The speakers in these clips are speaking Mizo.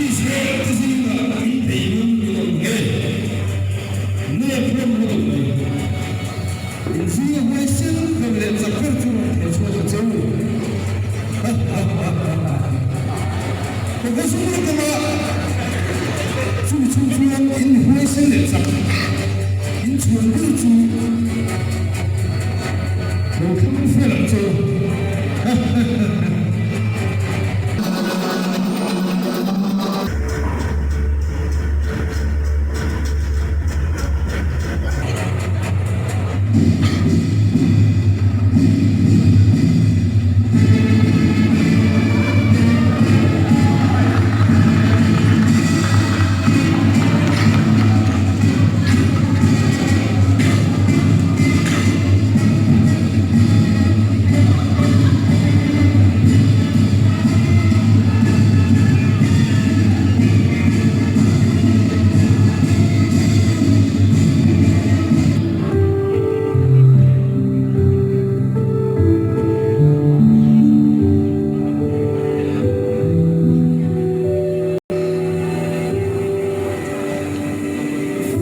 Israel te zingah in thei ngam ni lo nge? Nep hlawm lutuk mai. In zinga huaisen ber leh chak ber chu rawn theh chhuak ta che u. Ha ha ha ha ha. Ka va zum rawk ang a, chumi chhung chuan in mi huaisen leh chak in chhuan ber chu lo thlang fel ang che u. Ha ha ha ha.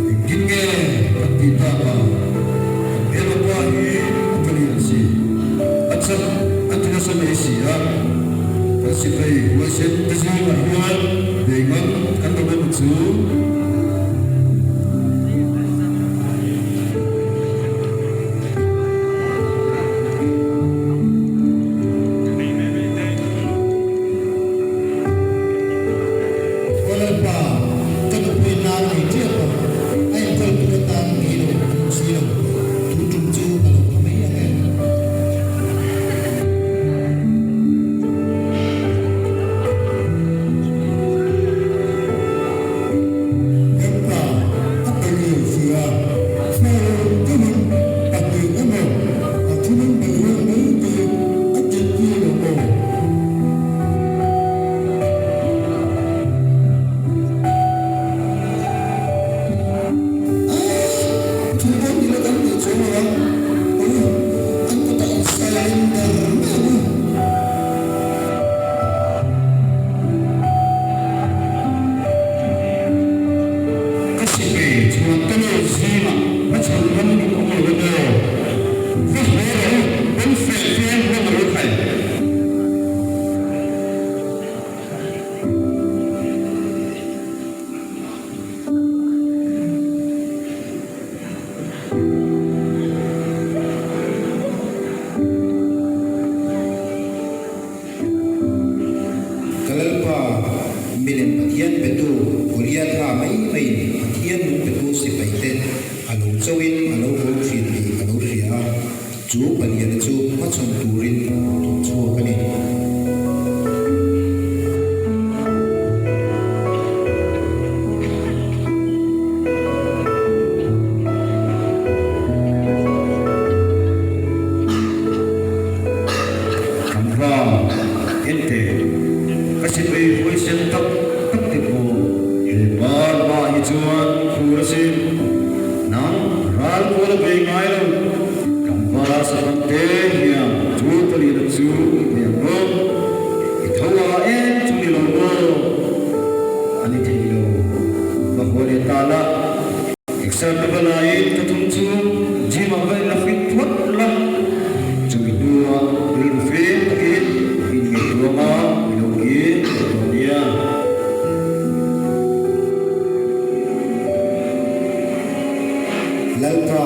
Engtin nge kan tih tak a, kan hmel pa hi a ka lian si, a chak a ti nasa mai si a, kan sipai huaisen te zingah hian bei ngam kan awm emaw chu. Aw Lalpa, ka nupui nau nei ṭiap a, a enkawltu atan ngei lo an awm si lo, tun ṭum chu ka lo tha mai ang e. Lalpa, a pe ngei si a, thlarau deuhin pahnih emaw a thumin beihrual mai te a tihtir lo maw? Thu pawh ni lo kan tih chuang lo ang. Ui, an kutah in silent der mai ang u. Ka sipai chuan ka nu zingah hmachhan ram in awm lo emaw? Va haw rawh u, kan feh feng hlawm rawh u khai. Ka Lalpa, milem Pathian petu Goliatha mai maiin Pathian nung petu sipaite a lo chauhin a lo bo thin tih ka lo hria a. Chu paliana chu hmachhawn turin thawk chhuak a ni. Tlangval, Ente, ka sipai huaisen tak tak te pawh he bar hmaah hi chuan khur asin. Nang ral kual a bei ngai lo. Tlangval sahram te hian chu paliana chu i bei ang rawh. I tho a em chu ni lo maw? A ni thei lo. Va haw leh ta la. Exer ka va laiin ka thum chu gym ah va in la fit phawt la. Chumi hnuah rilru fim takin in ngaihtuam a, i lo kir leh dawn nia. Lalpa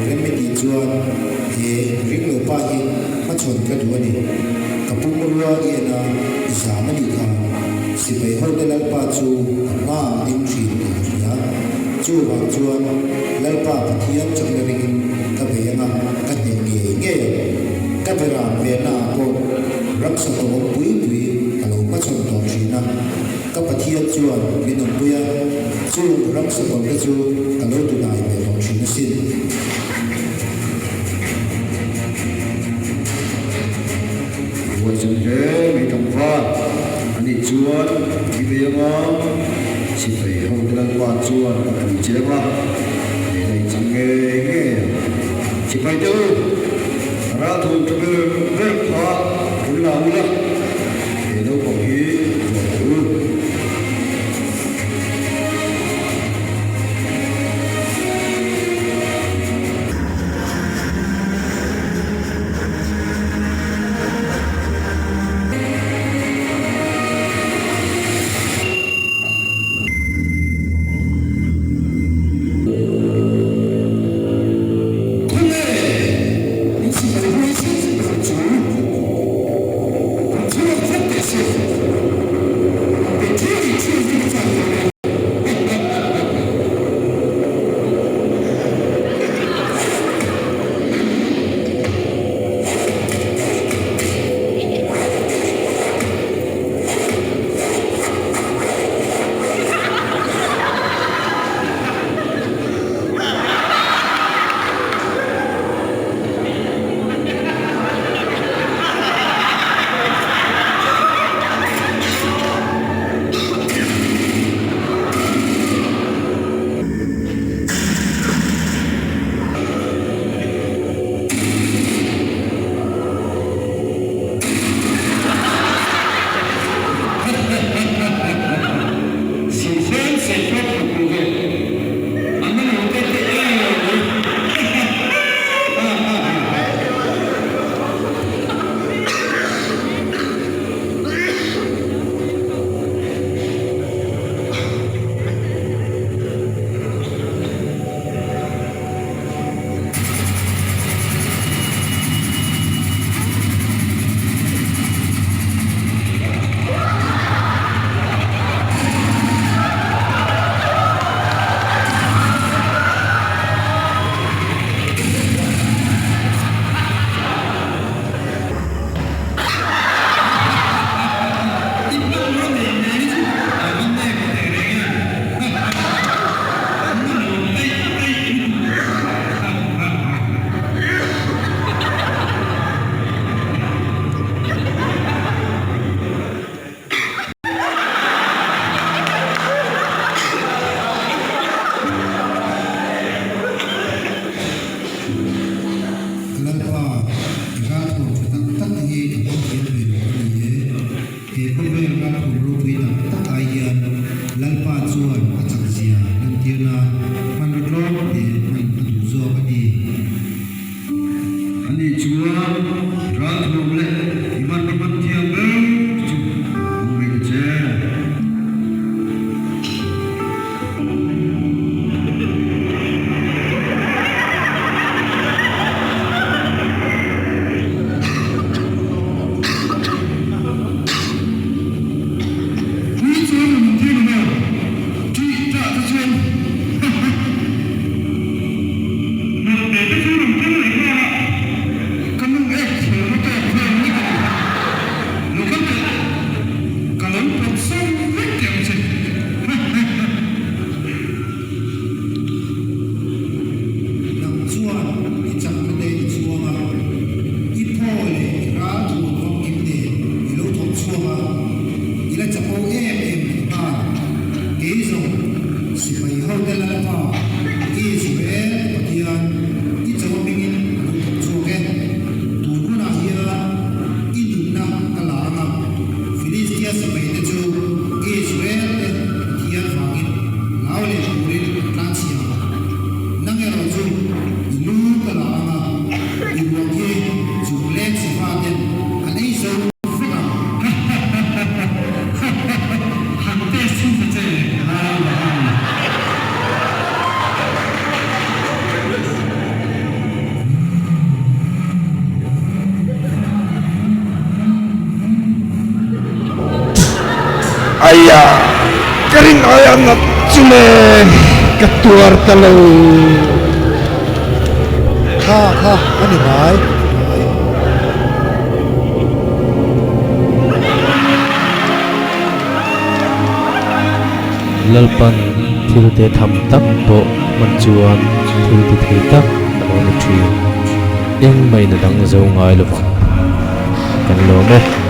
rem i tih chuan he ringlo pa hi hmachhawn ka duh a ni. Ka pumrua i en a, i zam a nih kha. Sipai hote Lalpa chu ka hmaah a ding thin tih ka hria. Chuvang chuan Lalpa Pathian chakna ringin ka bei ang a, ka hneh ngei ngei ang. Ka beram venna ah pawh ramsa tawm pui pui ka lo hmachhawn tawh thin a. Ka Pathian chuan min awmpui a. Chung ramsa kawrte chu ka lo tunai ve tawh thin asin. Huaisen hle mai tlangval a nih chuan i bei anga sipai hote lalpa chuan a pui che anga hnehna i chang ngei ngei ang. Sipai te u, ralthawm tha ber ber kha in la ula, he naupang hi tuar teh u. Khawle, in sipai huaisen ber chu kan chhuak vek teh se, an be thuai thuai hi ka chak dawn e. Zingfel seihlawk hlawk lo ve, a na lo te te em mai. I hmanrua nei nei chu a va nek teh reng e. An la lo daih daih lutuk. Lalpa, i ralthuam tha tak tak te hi ka hmang thiam ve lo a ni e. He khawvel ralthuam ropui tak tak ai hian Lalpa chuan a chakzia lantir nan hmanraw tlawm te hman a duh zawk a ni. Ani chuan ralthuam leh i hmanraw hman thiam ber chu hmang mai ta che. Pui chuan rawn intir lo maw? Tih tah te chuan ha ha. Naute te chu rawn kal leh nghal a, ka nu ek thiamna tawk vel ni ka ti. Lo kal teh, ka lo pawt so vek teh ang che. Ha ha ha. Nang chuan i chakna te i chhuang a, i phaw leh i ral thuam famkim nen i lo thawk chhuak a, i la chapo em em leh nghal. Kei zawng sipai hote Lalpa, Israel te Pathian, i cho hmingin ka lo thawk chhuak e. Tun hunah hian i nunna ka la ang a, Filistia sipai te chu Israel te Pathian vangin hlau leh turin an tlanchhia ang. Nang erawh chu i lu ka la ang a, i ruang hi chung leng sava ten an ei zo vek ang. Han test hi ta che ral la ang. Aia, ka ring aia ngat chu le, ka tuar ta lo. Kha kha a ni mai. Lalpan Thil te tham tak pawh hman chuan thil ti thei tak a lo ni thin. Engmah in a dang zo ngai lovang. Kan lawm e.